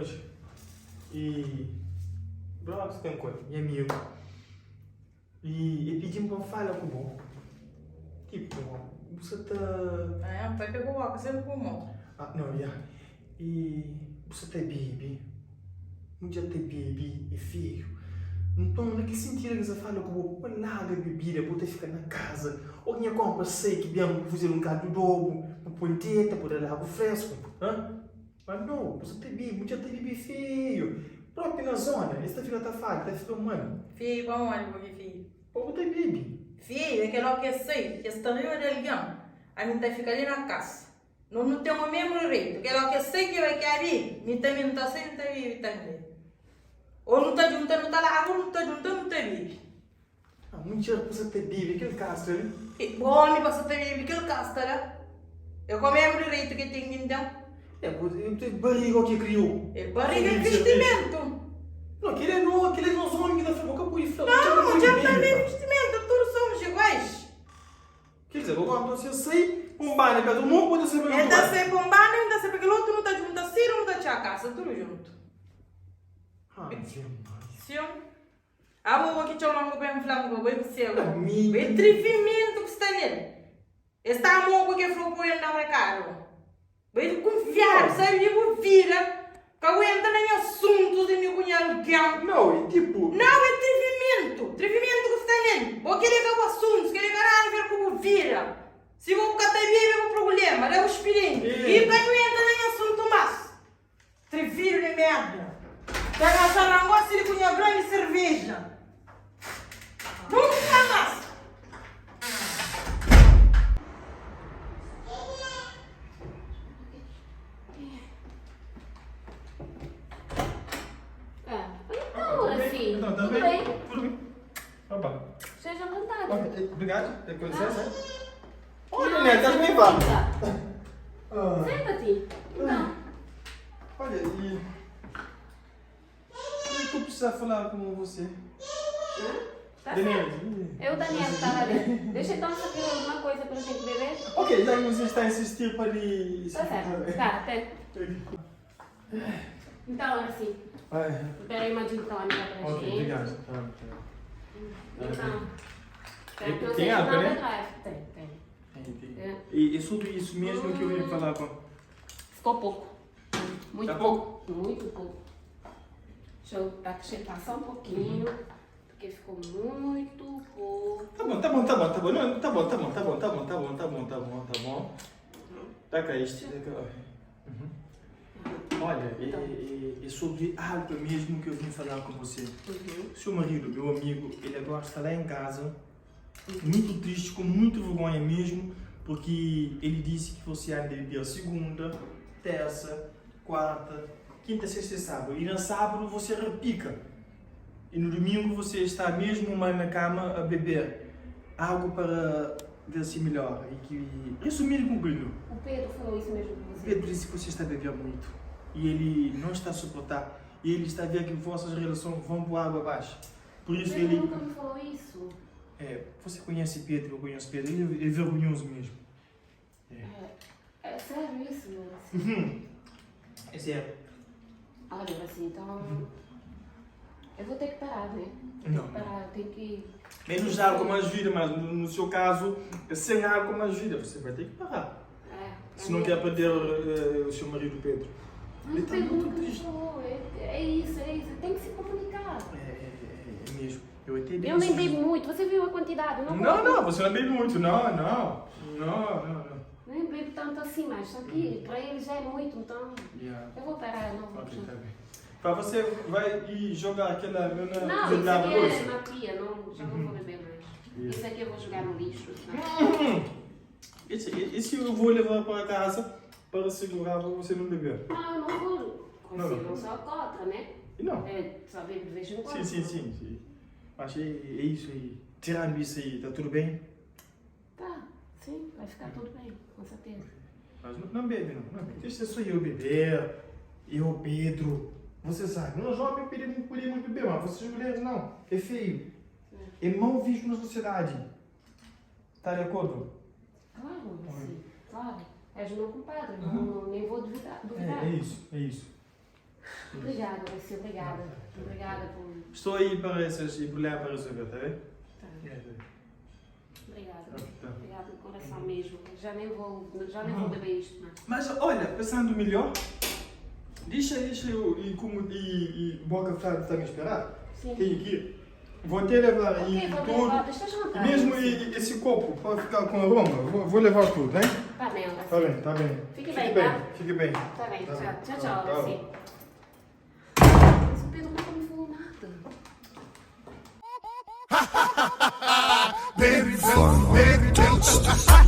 Oxe, e Bro, si ten ku el, nha amigu. E e pidi-m pa N fala ku bo. Tipo, bu sa ta. Ah, papia ku boka, sempre ku mo. Ah, não, ya. E bu sa ta bebe. Mudjer ta bebe é feio. Nton, na ki sentidu ki N sa fala ku bo? Pa larga bebida, bu ta fika na kaza. Ô ki nha konpa sai ki ben, bu faze-l un kaldu dobu, bu poi deta, bu da-l agu fresku. Hã? Ma nau, bu sa ta bebe, mudjer ta bebe feio. Propi na zona, es ta fika ta fala, ta fika mal. Feio pamodi? Pabia feio? Pa bu ta bebe. Feio é kel ó ki es sai, ki es ta riba di algen. Ami N ta fika li na kasa. Nos nu ten o mesmu direitu. Kel ó ki es sai ki bai ki a bebe, mi tanbe N ta sai N ta bebe tanbe. Ô nu ta djunta nu ta laba ô nu ta djunta nu ta bebe. Ah, mudjer ku sa ta bebe kel kasta li. E bo omi pa sa ta bebe kel kasta la. E ko mesmu direitu ke ten ki N ten. E bo e bariga o ke kriou. E bariga e vistimentu. No, kel é no, kel é nos omi ki ta fla, bo ka pode fla. Não, mudjer tanbe é vistimentu, tudu somos iguais. Kel dizer, bo gosi nton si el sai pa un banda pa el mo pode sai pa kel El otu ta banda. sai pa un banda, mi ta sai pa kel otu, nu ta djunta sidu, nu ta txá kasa tudu djuntu. Ave Maria. Siu. Abo bo ki txoma-m bu ben fla-m bo, bo é bu segu. Ami. Bo é trivimentu ki sta nel. Es ta ama-u ku ke fla-u pa bu ben da-m rekadu. Bo é di kunfiadu, sabe di bu vida. Ka bu entra na nha asuntus di mi ku nha algen. Nau, é tipu. Nau, é trivimentu. Trivimentu ki sta nel. Bo keli é ka bu asuntus, keli ka nada ver ku bu vida. Si bo bu ka ta bebe é bu prubulema. Da bu spirienti. I ka nhu entra na nha asuntu mas. Trividu di merda. Ta gasta rangosi di ku nha grandi cerveja. Nunka mas. Então, assim, Então, tá tudo bem? bem? Tudo bem. Opa. Seja à vontade. Ok, obrigado. Com licença. Ah. Olha, Não, né? Estás bem, vá. senta. Ah. Senta-te. Então, Olha, e. Eu estou precisando falar com você. hã? Tá Daniel. certo. Eu, Daniel, estava ali. Deixa então servir alguma coisa para a gente beber. Ok, já que você está a insistir para lhe. Tá certo. Tá, até. Então, assim, Vai. preparei uma gin tônica para a Ok, gente. obrigado. Tá, tá. Então, espero que não Tem seja álcool, nada né? grave. Tem, tem. Tem, É. E é sobre isso mesmo que eu vim falar com. Ficou pouco. Muito Tá pouco. Muito pouco. Deixa eu acrescentar só um pouquinho, porque ficou muito pouco. Tá bom, tá bom, tá bom, tá bom. Não, tá bom, tá bom, tá bom, tá bom, tá bom, tá bom, tá bom, tá bom. Dá cá isto. Dá cá. Uhum. Olha, é, é, é sobre algo mesmo que eu vim falar com você. Uhum. Seu marido, meu amigo, ele agora está lá em casa, muito triste, com muita vergonha mesmo, porque ele disse que você anda a beber segunda, terça, quarta, quinta, sexta e sábado. E no sábado você repica. E no domingo você está mesmo mal na cama a beber algo para ver se melhora. E que, resumindo e concluindo, O Pedro falou isso mesmo com você? Pedro disse que você está a beber muito. E ele não está a suportar. E ele está a ver que vossas relações vão por água abaixo. Por isso Pedro ele. nunca me falou isso. É, você conhece Pedro, eu conheço Pedro. Ele é vergonhoso mesmo. É, é sério isso? Assim? Uhum. É sério. Olha, assim, então. Eu vou ter que parar, né? Vou ter Não. que parar, eu tenho que. Menos álcool, mais vida, mas no, no seu caso, sem álcool, mais vida, você vai ter que parar. É, Se não quer perder eh, o seu marido Pedro. Mas Ele o está Pedro muito nunca me triste. falou. É, é isso, é isso. Tem que se comunicar. É, é, é, é mesmo. Eu até Eu nem bebo muito. Você viu a quantidade? Eu não Não, bebo. não, você não bebe muito. Não, não. Não, não, não. Nem bebo tanto assim, mas só que para ele já é muito, então. Yeah. Eu vou parar, não vou. Ok, tá bem. Para você vai e jogar aquela meu na Não, isso na aqui é bolsa. na pia, não, já não vou beber mais. Yeah. Isso aqui eu vou jogar no lixo. Tá? Esse, esse eu vou levar para casa para segurar para você não beber. Não, eu não vou. Não, Você não. não só alcoólatra, né? Não. É, só bebo de vez em quando. Sim, sim, sim, sim. Mas é, é isso aí. Tirando isso aí, tá tudo bem? Tá, sim, vai ficar tudo bem, com certeza. Mas não, não bebe, não. não bebe. Deixa só eu beber. Eu, Pedro. Você sabe, nós homens podemos, podemos beber, mas vocês mulheres não. É feio. É mal visto na sociedade. Tá de acordo? Claro, sim, claro. És o meu compadre, não, não- nem vou duvidar. É, duvidar. é isso, é isso. Obrigada, Alessia, obrigada. Obrigada por. Estou aí para esses problema para resolver, tá bem? Tá. É, Obrigada. Tá. Obrigada do coração mesmo. Já nem vou, já nem vou beber isto mais. Mas olha, pensando melhor, deixa, deixa eu ir como e, e boca está me esperar. Sim. Tenho que ir. Vou até levar aí Ok, vou tudo. levar, deixa eu jantar. Mesmo e, esse copo para ficar com aroma, vou, vou levar tudo, hein? Tá bem, Alessia. Tá bem, tá bem. Fique bem, tá? Fique bem. Tá bem, Tá tchau, bem. tchau, Tá, tchau, tá. Alessia. Mas o Pedro nunca me falou nada. Baby, baby, baby.